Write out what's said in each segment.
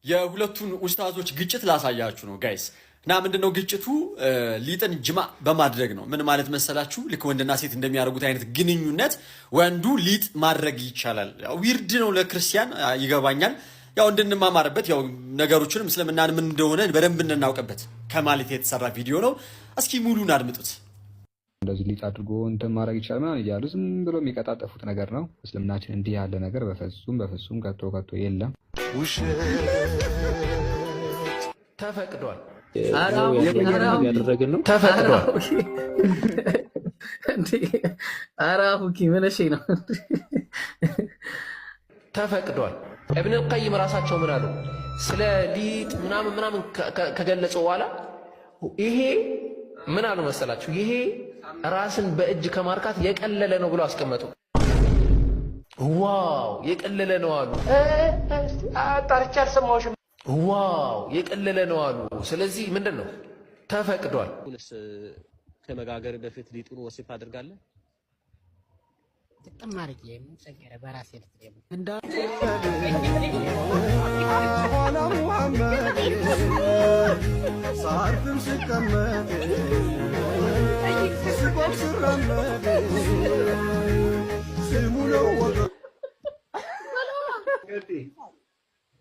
የሁለቱን ኡስታዞች ግጭት ላሳያችሁ ነው guys። እና ምንድነው ግጭቱ? ሊጥን ጅማ በማድረግ ነው። ምን ማለት መሰላችሁ? ልክ ወንድና ሴት እንደሚያደርጉት አይነት ግንኙነት ወንዱ ሊጥ ማድረግ ይቻላል። Weird ነው ለክርስቲያን ይገባኛል። ያው እንድንማማርበት፣ ያው ነገሮችንም እስልምናን ምን እንደሆነ በደንብ እንድናውቅበት ከማለት የተሰራ ቪዲዮ ነው። እስኪ ሙሉን አድምጡት። እንደዚህ ሊጥ አድርጎ እንትን ማድረግ ይቻላል ምናምን እያሉ ዝም ብሎ የሚቀጣጠፉት ነገር ነው። እስልምናችን እንዲህ ያለ ነገር በፍጹም በፍጹም ከቶ ከቶ የለም። ተፈቅዷል። ያደረግን ነው። ተፈቅዷል። ኧረ አሁኪ ምን እሺ ነው? ተፈቅዷል። እብን ልቀይም ራሳቸው ምን አሉ? ስለ ሊጥ ምናምን ምናምን ከገለጹ በኋላ ይሄ ምን አሉ መሰላችሁ? ይሄ ራስን በእጅ ከማርካት የቀለለ ነው ብሎ አስቀመጡ። Wow፣ የቀለለ ነው አሉ። አጣርቼ አልሰማሁሽም። Wow፣ የቀለለ ነው አሉ። ስለዚህ ምንድን ነው? ተፈቅዷል። ከመጋገር በፊት ሊጡን ወሲብ አድርጋለህ? ጥቅም አድርጌ ምን ቸገረ? በራሴ ልትደሙ ሳርፍም ስቀመጥ ስቆም ስራመድ ስሙ ነው።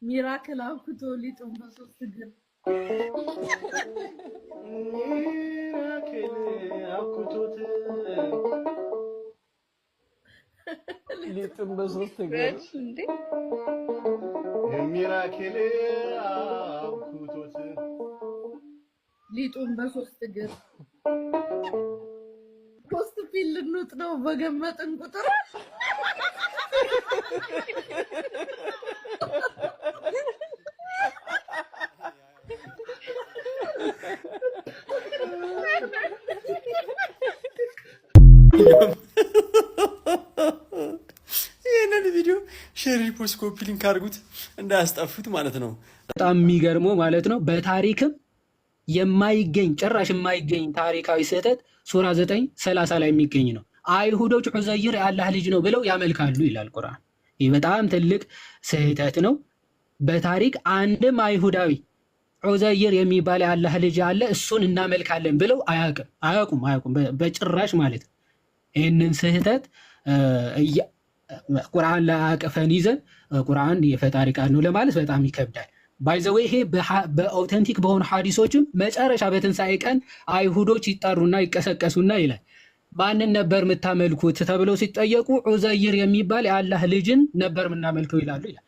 ሚራክል አብኩቶ ሊጡን በሶስት እግር። ሚራክል አብኩቶት ሊጡን በሶስት እግር። ሚራክል አብኩቶት ሊጡን በሶስት እግር። ሶስት pill ልንውጥ ነው በገመጥን ቁጥር። ይህንን ቪዲዮ share፣ repost፣ copy link አድርጉት እንዳያስጠፉት ማለት ነው። በጣም የሚገርመው ማለት ነው በታሪክም የማይገኝ፣ ጭራሽ የማይገኝ ታሪካዊ ስህተት ሱራ 9:30 ላይ የሚገኝ ነው። አይሁዶች ዑዘይር የአላህ ልጅ ነው ብለው ያመልካሉ ይላል ቁርአን። ይህ በጣም ትልቅ ስህተት ነው። በታሪክ አንድም አይሁዳዊ ዑዘይር የሚባል የአላህ ልጅ አለ፣ እሱን እናመልካለን ብለው አያውቅም፣ አያውቁም፣ አያውቁም በጭራሽ ማለት ነው። ይህንን ስህተት ቁርአን ላይ አቅፈን ይዘን ቁርአን የፈጣሪ ቃል ነው ለማለት በጣም ይከብዳል። By the way ይሄ በ authentic በሆኑ ሐዲሶችም መጨረሻ በትንሣኤ ቀን አይሁዶች ይጠሩና ይቀሰቀሱና ይላል፣ ማንን ነበር የምታመልኩት ተብለው ሲጠየቁ ዑዘይር የሚባል የአላህ ልጅን ነበር የምናመልከው ይላሉ ይላል።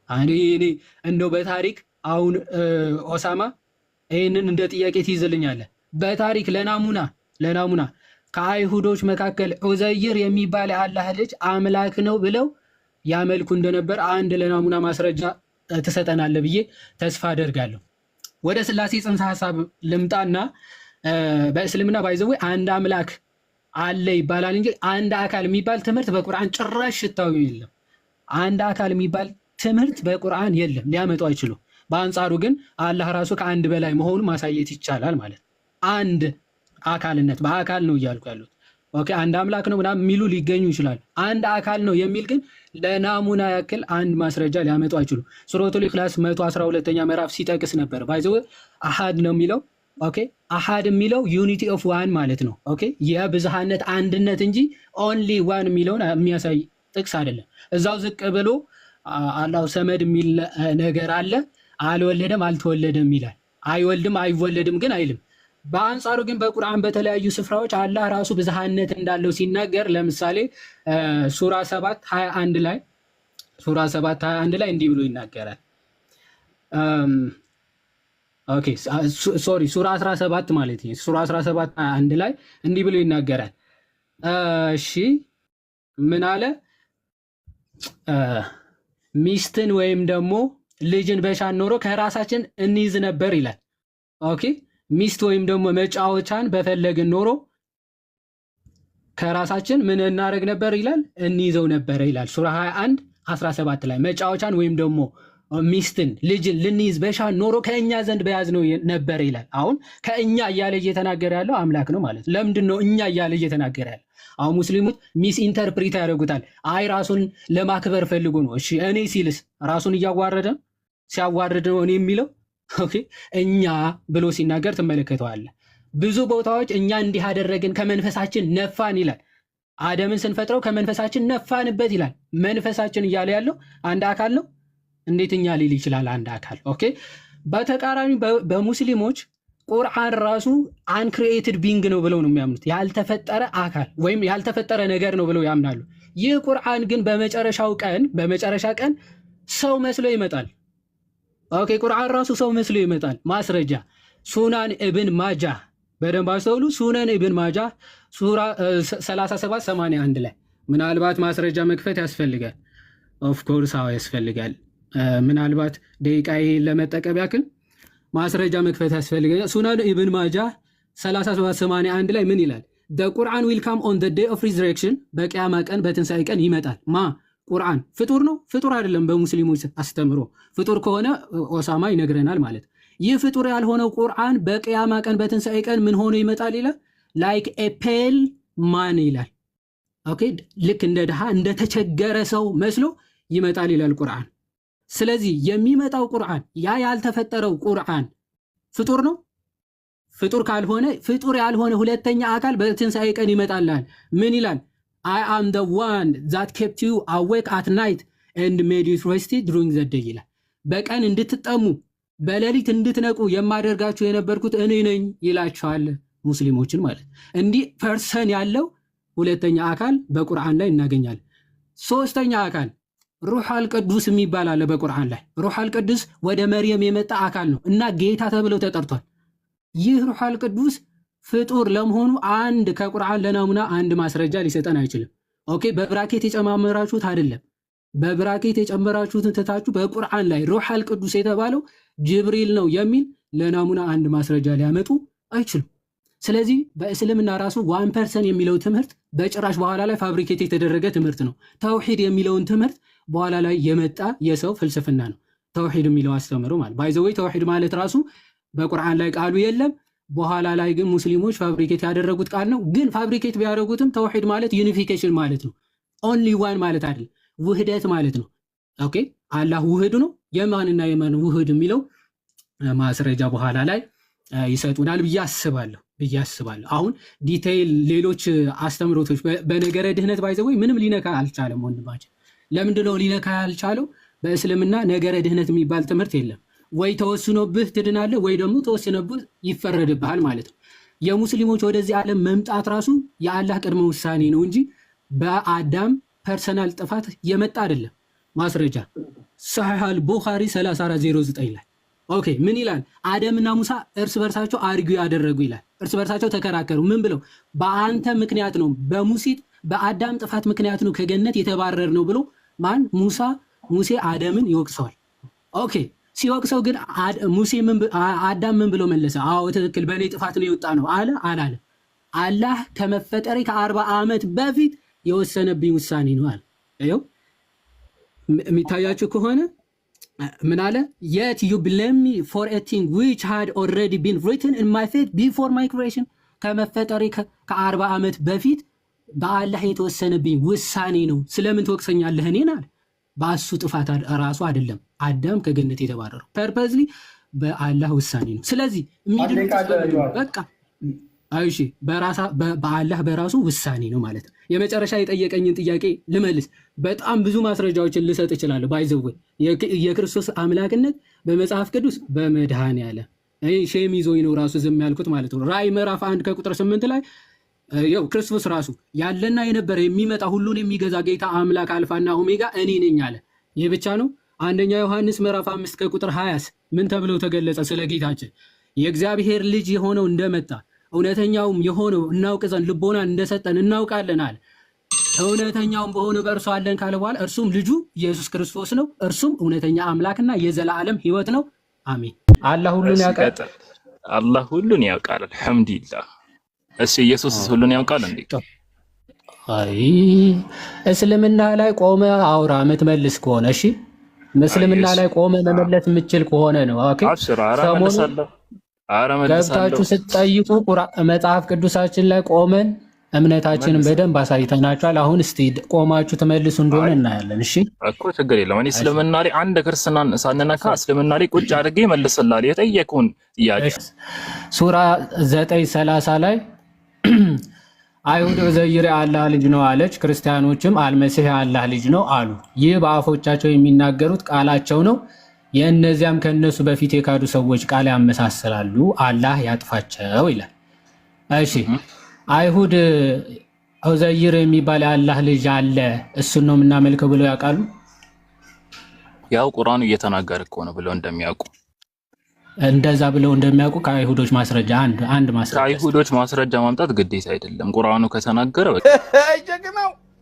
እኔ እንደው በታሪክ አሁን ኦሳማ ይህንን እንደ ጥያቄ ትይዝልኛለህ። በታሪክ ለናሙና ከአይሁዶች መካከል ዑዘይር የሚባል የአላህ ልጅ አምላክ ነው ብለው ያመልኩ እንደነበር አንድ ለናሙና ማስረጃ ትሰጠናለህ ብዬ ተስፋ አደርጋለሁ። ወደ ስላሴ ጽንሰ ሀሳብ ልምጣና በእስልምና by the way አንድ አምላክ አለ ይባላል እንጂ አንድ አካል የሚባል ትምህርት በቁርአን ጭራሽ ሽታው የለም። አንድ አካል የሚባል ትምህርት በቁርአን የለም፣ ሊያመጡ አይችሉም። በአንጻሩ ግን አላህ ራሱ ከአንድ በላይ መሆኑ ማሳየት ይቻላል ማለት ነው። አንድ አካልነት በአካል ነው እያልኩ ያሉት። Okay፣ አንድ አምላክ ነው ምናምን የሚሉ ሊገኙ ይችላል። አንድ አካል ነው የሚል ግን ለናሙና ያክል አንድ ማስረጃ ሊያመጡ አይችሉም። ሱረቱል ኢኽላስ 112ኛ ምዕራፍ ሲጠቅስ ነበር። By the way አሃድ ነው የሚለው። Okay፣ አሃድ የሚለው unity of one ማለት ነው። Okay፣ የብዝሃነት አንድነት እንጂ only one የሚለውን የሚያሳይ ጥቅስ አይደለም። እዛው ዝቅ ብሎ አላሁ ሰመድ የሚል ነገር አለ። አልወለደም አልተወለደም ይላል። አይወልድም አይወለድም ግን አይልም። በአንጻሩ ግን በቁርአን በተለያዩ ስፍራዎች አላህ ራሱ ብዝሃነት እንዳለው ሲናገር ለምሳሌ ሱራ 7:21 ላይ፣ ሱራ 7:21 ላይ እንዲህ ብሎ ይናገራል። Okay, sorry፣ ሱራ 17 ማለት ነው። ሱራ 17:21 ላይ እንዲህ ብሎ ይናገራል። እሺ፣ ምን አለ? ሚስትን ወይም ደግሞ ልጅን በሻን ኖሮ ከራሳችን እንይዝ ነበር ይላል። Okay፣ ሚስት ወይም ደግሞ መጫወቻን በፈለግን ኖሮ ከራሳችን ምን እናደርግ ነበር ይላል? እንይዘው ነበረ ይላል። ሱራ 21:17 ላይ መጫወቻን ወይም ደግሞ ሚስትን ልጅን ልንይዝ በሻን ኖሮ ከእኛ ዘንድ በያዝነው ነበረ ይላል። አሁን ከእኛ እያለ እየተናገረ ያለው አምላክ ነው ማለት ነው። ለምንድን ነው እኛ እያለ እየተናገረ ያለው? አሁን ሙስሊሞች misinterpret ያደርጉታል። አይ፣ ራሱን ለማክበር ፈልጎ ነው። እሺ፣ እኔ ሲልስ ራሱን እያዋረደ ነው። ሲያዋርድ ነው እኔ የሚለው። Okay፣ እኛ ብሎ ሲናገር ትመለከተዋለህ። ብዙ ቦታዎች እኛ እንዲህ አደረግን ከመንፈሳችን ነፋን ይላል። አደምን ስንፈጥረው ከመንፈሳችን ነፋንበት ይላል። መንፈሳችን እያለ ያለው አንድ አካል ነው። እንዴት እኛ ሊል ይችላል አንድ አካል? Okay፣ በተቃራኒ በሙስሊሞች ቁርአን ራሱ uncreated being ነው ብለው ነው የሚያምኑት። ያልተፈጠረ አካል ወይም ያልተፈጠረ ነገር ነው ብለው ያምናሉ። ይህ ቁርአን ግን በመጨረሻው ቀን፣ በመጨረሻ ቀን ሰው መስሎ ይመጣል። Okay፣ ቁርአን ራሱ ሰው መስሎ ይመጣል። ማስረጃ ሱናን ኢብን ማጃ፣ በደንብ አስተውሉ። ሱነን ኢብን ማጃ ሱራ 3781 ላይ ምናልባት ማስረጃ መክፈት ያስፈልጋል። Of course አዎ ያስፈልጋል። ምናልባት ደቂቃዬን ለመጠቀም ያክል ማስረጃ መክፈት ያስፈልጋል። ሱናን ኢብን ማጃ 3781 ላይ ምን ይላል? "The Quran will come on the day of resurrection"፣ በቅያማ ቀን፣ በትንሣኤ ቀን ይመጣል። ማ ቁርአን ፍጡር ነው? ፍጡር አይደለም። በሙስሊሞች አስተምሮ ፍጡር ከሆነ ኦሳማ ይነግረናል ማለት። ይህ ፍጡር ያልሆነው ቁርአን በቅያማ ቀን፣ በትንሣኤ ቀን ምን ሆኖ ይመጣል ይላል? Like a pale man ይላል። Okay፣ ልክ እንደ ድሃ፣ እንደተቸገረ ሰው መስሎ ይመጣል ይላል ቁርአን። ስለዚህ የሚመጣው ቁርአን፣ ያ ያልተፈጠረው ቁርአን ፍጡር ነው? ፍጡር ካልሆነ፣ ፍጡር ያልሆነ ሁለተኛ አካል በትንሣኤ ቀን ይመጣላል። ምን ይላል? "I am the one that kept you awake at night and made you thirsty during the day" ይላል። በቀን እንድትጠሙ በሌሊት እንድትነቁ የማደርጋችሁ የነበርኩት እኔ ነኝ ይላቸዋል፣ ሙስሊሞችን ማለት። እንዲህ person ያለው ሁለተኛ አካል በቁርአን ላይ እናገኛለን። ሶስተኛ አካል ሩሐል ቅዱስ የሚባል አለ በቁርአን ላይ። ሩሐል ቅዱስ ወደ መርየም የመጣ አካል ነው እና ጌታ ተብሎ ተጠርቷል። ይህ ሩሐል ቅዱስ ፍጡር ለመሆኑ አንድ ከቁርአን ለናሙና አንድ ማስረጃ ሊሰጠን አይችልም። Okay፣ በ bracket የጨማመራችሁት አይደለም። በ bracket የጨመራችሁትን ትታችሁ በቁርአን ላይ ሩሐል ቅዱስ የተባለው ጅብሪል ነው የሚል ለናሙና አንድ ማስረጃ ሊያመጡ አይችሉም። ስለዚህ በእስልምና ራሱ one person የሚለው ትምህርት በጭራሽ በኋላ ላይ fabricate የተደረገ ትምህርት ነው። ተውሂድ የሚለውን ትምህርት በኋላ ላይ የመጣ የሰው ፍልስፍና ነው። ተውሂድ የሚለው አስተምህሮ ማለት፣ by the way፣ ተውሂድ ማለት ራሱ በቁርአን ላይ ቃሉ የለም። በኋላ ላይ ግን ሙስሊሞች fabricate ያደረጉት ቃል ነው። ግን fabricate ቢያደረጉትም ተውሂድ ማለት unification ማለት ነው። Only one ማለት አይደለም፣ ውህደት ማለት ነው። Okay፣ አላህ ውህድ ነው። የማንና የማን ውህድ የሚለው ማስረጃ በኋላ ላይ ይሰጡናል ብዬ አስባለሁ። አሁን detail ሌሎች አስተምሮቶች በነገረ ድህነት by the way ምንም ሊነካ አልቻለም ወንድማችን። ለምንድነው ሊነካ ያልቻለው? በእስልምና ነገረ ድህነት የሚባል ትምህርት የለም። ወይ ተወስኖብህ ትድናለህ፣ ወይ ደግሞ ተወስኖብህ ይፈረድብሃል ማለት ነው። የሙስሊሞች ወደዚህ ዓለም መምጣት ራሱ የአላህ ቅድመ ውሳኔ ነው እንጂ በአዳም personal ጥፋት የመጣ አይደለም። ማስረጃ ሰሒህ አል ቡኻሪ 3409 ላይ፣ okay፣ ምን ይላል? አደምና ሙሳ እርስ በርሳቸው argue ያደረጉ ይላል። እርስ በርሳቸው ተከራከሩ። ምን ብለው? በአንተ ምክንያት ነው፣ በሙሴ፣ በአዳም ጥፋት ምክንያት ነው ከገነት የተባረርነው ብሎ ማን? ሙሳ፣ ሙሴ አደምን ይወቅሰዋል። Okay፣ ሲወቅሰው ግን ሙሴ አዳም ምን ብሎ መለሰ? አዎ ትክክል፣ በእኔ ጥፋት ነው የወጣነው አለ? አላለ። አላህ ከመፈጠሬ ከ40 ዓመት በፊት የወሰነብኝ ውሳኔ ነው አለ። ይኸው የሚታያችሁ ከሆነ ምን አለ? "Yet you blame me for a thing which had already been written in my fate before my creation"፣ ከመፈጠሬ ከ40 ዓመት በፊት በአላህ የተወሰነብኝ ውሳኔ ነው። ስለምን ትወቅሰኛለህ እኔን አለ። በእሱ ጥፋት ራሱ አይደለም አዳም ከገነት የተባረረው፣ purposely በአላህ ውሳኔ ነው። ስለዚህ የሚድኑት በቃ እሺ በአላህ በራሱ ውሳኔ ነው ማለት ነው። የመጨረሻ የጠየቀኝን ጥያቄ ልመልስ። በጣም ብዙ ማስረጃዎችን ልሰጥ እችላለሁ። By the way፣ የክርስቶስ አምላክነት በመጽሐፍ ቅዱስ፣ በመድኃኔዓለም shame ይዞኝ ነው ራሱ ዝም ያልኩት ማለት ነው። ራእይ ምዕራፍ 1 ከቁጥር 8 ላይ ያው ክርስቶስ ራሱ ያለና የነበረ የሚመጣ ሁሉን የሚገዛ ጌታ አምላክ አልፋና ኦሜጋ እኔ ነኝ አለ። ይህ ብቻ ነው? አንደኛ ዮሐንስ ምዕራፍ 5 ከቁጥር 20 ምን ተብሎ ተገለጸ ስለ ጌታችን? የእግዚአብሔር ልጅ የሆነው እንደመጣ እውነተኛውም የሆነው እናውቅ ዘንድ ልቦናን እንደሰጠን እናውቃለን አለ። እውነተኛውም በሆነ በእርሱ አለን ካለ በኋላ እርሱም ልጁ ኢየሱስ ክርስቶስ ነው። እርሱም እውነተኛ አምላክና የዘላለም ሕይወት ነው። አሜን። አላህ ሁሉን ያውቃል። ቀጥል። አላህ ሁሉን ያውቃል። አልሐምዱሊላህ። እሺ ኢየሱስ ሁሉን ያውቃል እንዴ? አይ፣ እስልምና ላይ ቆመ አውራ የምትመልስ ከሆነ እሺ፣ እስልምና ላይ ቆመ መመለስ የምችል ከሆነ ነው። Okay። አብሽር፣ ኧረ ሰሞኑን መልሳለሁ፣ ኧረ መልሳለሁ። ገብታችሁ ስትጠይቁ መጽሐፍ ቅዱሳችን ላይ ቆመን እምነታችንን መልስ በደንብ አሳይተናችኋል። አሁን እስቲ ቆማችሁ ትመልሱ እንደሆነ እናያለን። እሺ እኮ ችግር የለም። እኔ እስልምና ላይ አንድ ክርስትናን ሳንነካ እስልምና ላይ ቁጭ አድርጌ መልስልሃለሁ የጠየቁን ጥያቄ። ሱራ 9:30 ላይ አይሁድ ዑዘይር የአላህ ልጅ ነው አለች፣ ክርስቲያኖችም አልመሲህ የአላህ ልጅ ነው አሉ። ይህ በአፎቻቸው የሚናገሩት ቃላቸው ነው። የእነዚያም ከእነሱ በፊት የካዱ ሰዎች ቃል ያመሳስላሉ፣ አላህ ያጥፋቸው ይላል። እሺ፣ አይሁድ ዑዘይር የሚባል የአላህ ልጅ አለ፣ እሱን ነው የምናመልከው ብለው ያውቃሉ? ያው ቁርአኑ እየተናገረ እኮ ነው ብለው እንደሚያውቁ። እንደዛ ብለው እንደሚያውቁ ከአይሁዶች ማስረጃ፣ አንድ አንድ ማስረጃ። ከአይሁዶች ማስረጃ ማምጣት ግዴታ አይደለም። ቁርአኑ ከተናገረ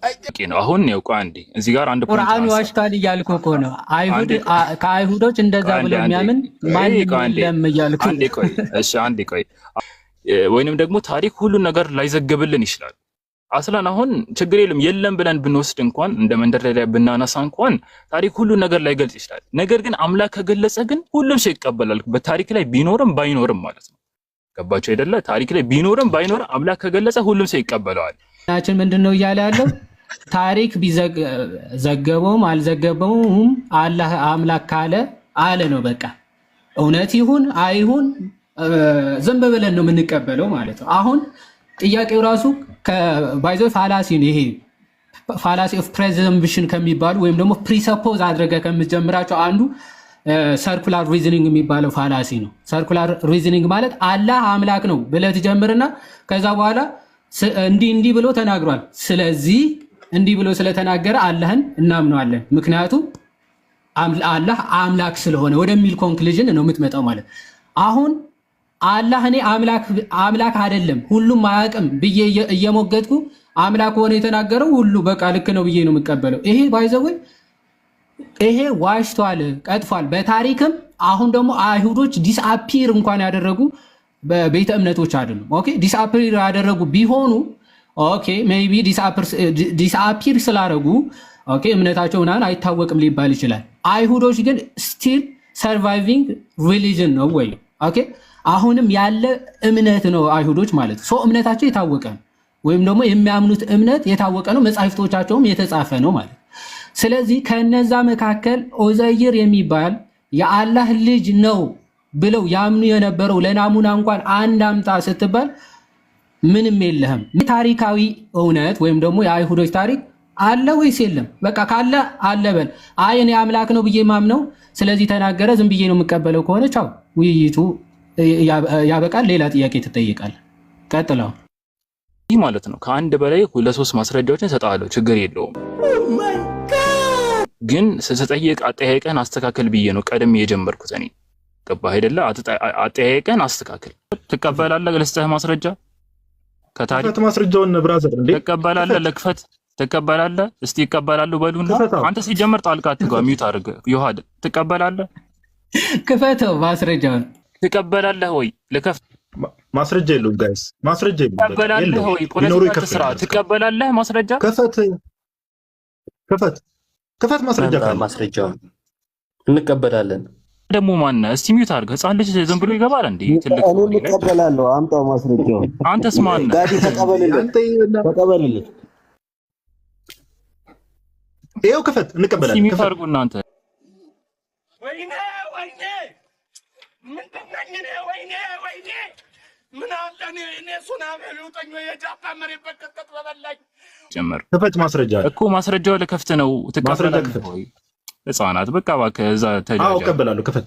በቂ ነው። አሁን ያው ቆይ አንዴ እዚህ ጋር አንድ point ቁርአኑ ላንሳ። ዋሽቷል እያልኩ እኮ ነው። አይሁድ አንዴ ቆይ ከአይሁዶች እንደዛ አንዴ ብሎ አንዴ የሚያምን ቆይ ማንም ቆይ አንዴ የለም እያልኩ አንዴ ቆይ፣ እሺ አንዴ ቆይ። ወይንም ደግሞ ታሪክ ሁሉን ነገር ላይዘግብልን ይችላል። አስላን አሁን ችግር የለም፣ የለም ብለን ብንወስድ እንኳን፣ እንደ መንደርደሪያ ብናነሳ እንኳን ታሪክ ሁሉን ነገር ላይገልጽ ይችላል። ነገር ግን አምላክ ከገለጸ ግን ሁሉም ሰው ይቀበላል። በታሪክ ላይ ቢኖርም ባይኖርም ማለት ነው። ገባቸው አይደለ? ታሪክ ላይ ቢኖርም ባይኖርም አምላክ ከገለጸ ሁሉም ሰው ይቀበለዋል። ናችን ምንድን ነው እያለ ያለው? ታሪክ ቢዘገበውም አልዘገበውም አላህ አምላክ ካለ አለ ነው በቃ። እውነት ይሁን አይሁን ዝም ብለን ነው የምንቀበለው ማለት ነው። አሁን ጥያቄው ራሱ by the way fallacy ነው ይሄ። Fallacy of presumption ከሚባሉ ወይም ደግሞ presuppose አድርገህ ከምትጀምራቸው አንዱ circular reasoning የሚባለው fallacy ነው። Circular reasoning ማለት አላህ አምላክ ነው ብለህ ትጀምርና ከዛ በኋላ እንዲህ እንዲህ ብሎ ተናግሯል፣ ስለዚህ እንዲህ ብሎ ስለተናገረ አላህን እናምነዋለን፣ ምክንያቱም አላህ አምላክ ስለሆነ ወደሚል conclusion ነው የምትመጣው ማለት። አሁን አላህ እኔ አምላክ አይደለም፣ ሁሉም አያውቅም ብዬ እየሞገትኩ አምላክ ሆነ የተናገረው ሁሉ በቃ ልክ ነው ብዬ ነው የምቀበለው። ይሄ by the way ይሄ ዋሽቷል፣ ቀጥፏል። በታሪክም አሁን ደግሞ አይሁዶች disappear እንኳን ያደረጉ በቤተ እምነቶች አይደሉም። Okay፣ disappear ያደረጉ ቢሆኑ okay፣ maybe disappear ስላደረጉ okay እምነታቸው ምናምን አይታወቅም ሊባል ይችላል። አይሁዶች ግን still surviving religion ነው ወይ፣ okay፣ አሁንም ያለ እምነት ነው አይሁዶች ማለት። So እምነታቸው የታወቀ ነው፣ ወይም ደግሞ የሚያምኑት እምነት የታወቀ ነው፣ መጽሐፍቶቻቸውም የተጻፈ ነው ማለት። ስለዚህ ከነዛ መካከል ኦዘይር የሚባል የአላህ ልጅ ነው ብለው ያምኑ የነበረው ለናሙና እንኳን አንድ አምጣ ስትባል ምንም የለህም። ታሪካዊ እውነት ወይም ደግሞ የአይሁዶች ታሪክ አለ ወይስ የለም? በቃ ካለ አለ በል። አይ እኔ አምላክ ነው ብዬ ማምነው ስለዚህ ተናገረ ዝም ብዬ ነው የምቀበለው ከሆነ ቻው፣ ውይይቱ ያበቃል። ሌላ ጥያቄ ትጠይቃል። ቀጥለው። ይህ ማለት ነው ከአንድ በላይ ለሶስት ማስረጃዎችን እሰጥሃለሁ፣ ችግር የለውም። ግን ስትጠይቅ አጠያየቅህን አስተካክል ብዬ ነው ቀድሜ የጀመርኩት እኔ። ገባህ አይደለ? አጠያየቅህን አስተካክል። ትቀበላለህ? ልስጥህ ማስረጃ ከታሪክ? ክፈት ማስረጃውን brother፣ እንዴ። ትቀበላለህ? ልክፈት? ትቀበላለህ? እስቲ ይቀበላሉ በሉና። አንተ ሲጀመር ጣልቃ አትግባ፣ mute አድርግ። ዮሐድ ትቀበላለህ? ክፈተው ማስረጃውን። ትቀበላለህ ወይ? ልከፍት? ማስረጃ የለውም guys፣ ማስረጃ የለውም። በቃ ትቀበላለህ የለውም። ወይ? ቢኖሩ ፖለቲካ አትስራ። ይከፍተኛል። ትቀበላለህ ማስረጃ? ክፈት፣ ክፈት፣ ክፈት ማስረጃ ካለ። ማስረጃውን እንቀበላለን። ደግሞ ማነህ? እስቲ mute አድርግ። ህፃን ልጅ ዝም ብሎ ይገባል እንዴ? ትልቅ ሰው እኔም እቀበላለሁ። አምጣው ማስረጃውን። አንተስ ማነህ? ጋዲ ተቀበልለት፣ ተቀበልለት። ይኸው ክፈት፣ እስቲ እንቀበላለን። mute ክፈት። አድርጉ እናንተ። ወይኔ ወይኔ፣ ምንድን ነኝ እኔ? ወይኔ ወይኔ፣ ምን አለ እኔ ሱናሜ ሊውጠኝ ወይ የጃፓን መሬት በቀጥቀጥ በበላኝ። ጭምር ክፈት ማስረጃ እኮ ማስረጃው ልከፍት ነው። ማስረጃ ትቀበላለህ ክፈት። ወይ? ህፃናት በቃ እባክህ እዛ አዎ ተጃጃ። እቀበላለሁ። ክፈት።